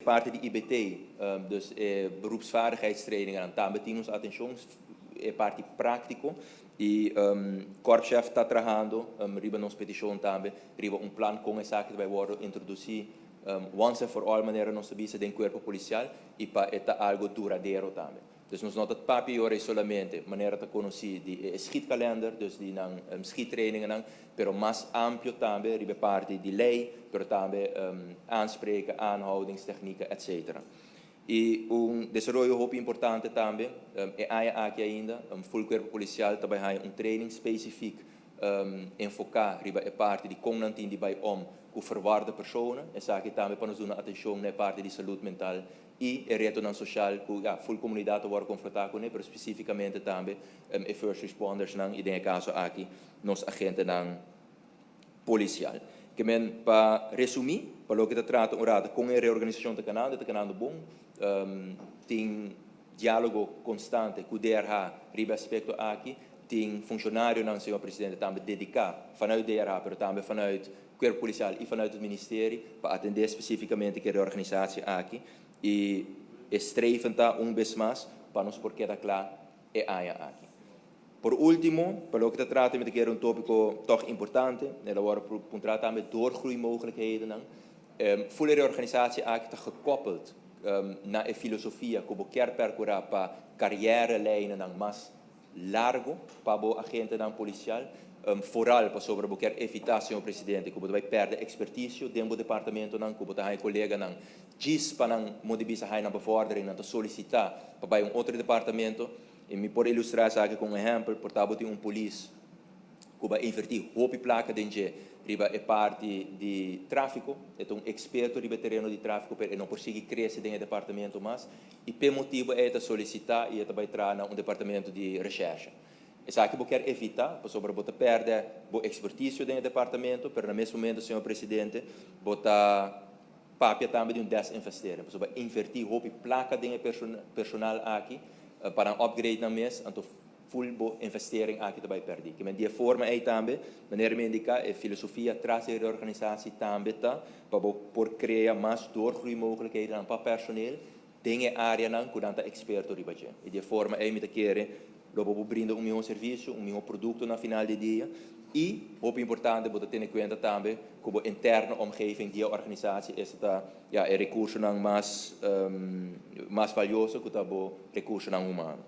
Parti di IBT, dus beroepsvaardigheidstrainingen, tambe tin nos atencion, e parti practico y Korpschef ta trahando riba nos peticion tambe, riba un plan con esaki ta bay wordo introduci once and for all, manera nos bisa, den cuerpo policial y pa e ta algo duradero tambe. Dus nos no ta papia ora solamente, manera ta conoci, di schietkalender, dus di nan schiettrainingen, pero mas amplio tambe, riba parti di ley, pero tambe aanspreken, aanhoudingstechnieken, etc. Y un desaroyo hopi importante tambe, e aña aki ainda, full cuerpo policial tambe un training specifico enfoca riba e parti di con nan tin di bay om cu verwarde personen. Esaki tambe pa nos duna atencion na parti di salud mental y e retonan social cu, ja, full comunidad ta confronta cu ne, pero specificamente tambe e first responders nan y den caso aki nos agentenan policial. Kiermen, pa resumi, pa loke ta trata un rato cu e reorganisacion ta canando bon, tin dialogo constante cu DRH riba aspecto aki, tin funcionarionan, señor presidente, tambe dedica vanuit DRH, pero tambe vanuit cuerpo policial y vanuit het ministerie, pa atende specificamente cu e reorganisatie aki. Y streven ta un bes mas pa nos por keda cla e aña aki. Por ultimo, pa loke ta trata, mi kier un topico toch importante, en daar worden tambe doorgroeimogelijkheden. Full reorganisatie aki ta gekoppeld na e filosofia cu kier percura pa carrièrelijnen mas largo pa e agentenan policial, vooral pasobra bo kier evita, señor presidente, cu bay perde experticio den e departamentonan, cu ta coleganan djis pa nan modo bisa na bevordering nan ta solicita pa bay un otro departamento. Y mi por ilustra esaki cu un ehempel: por ta tin un polis cu a inverti hopi placa den riba e parti di trafico, e un experto riba tereno di trafico, pero no por sigui crece den e departamento mas, y pa motibo e ta solicita y e ta bay na un departamento di recherche. Esaki bo kier evita, pasobra bo ta perde bo experticio den e departamento, pero na mesun momento, señor presidente, bo ta papia tambe di un desinvestering. Pasobra inverti hopi placa den e personal aki, pa un upgrade na mes, anto full bo investering aki tambe perdi. Kiermen, di forma ey tambe, manera mi a indica, e filosofia tras di reorganisatie tambe ta, pa por crea mas doorgroeimogelijkheden pa personeel, den e areanan cu nan ta experto riba dje. Y di forma ey mi ta kere, lo bo brinda un miho servicio, un miho producto na final di dia. Y, hopi importante, bo tene cuenta tambe cu e interne omgeving di organisatie is dat, ja, e recursonan mas valioso cu ta recursonan humano.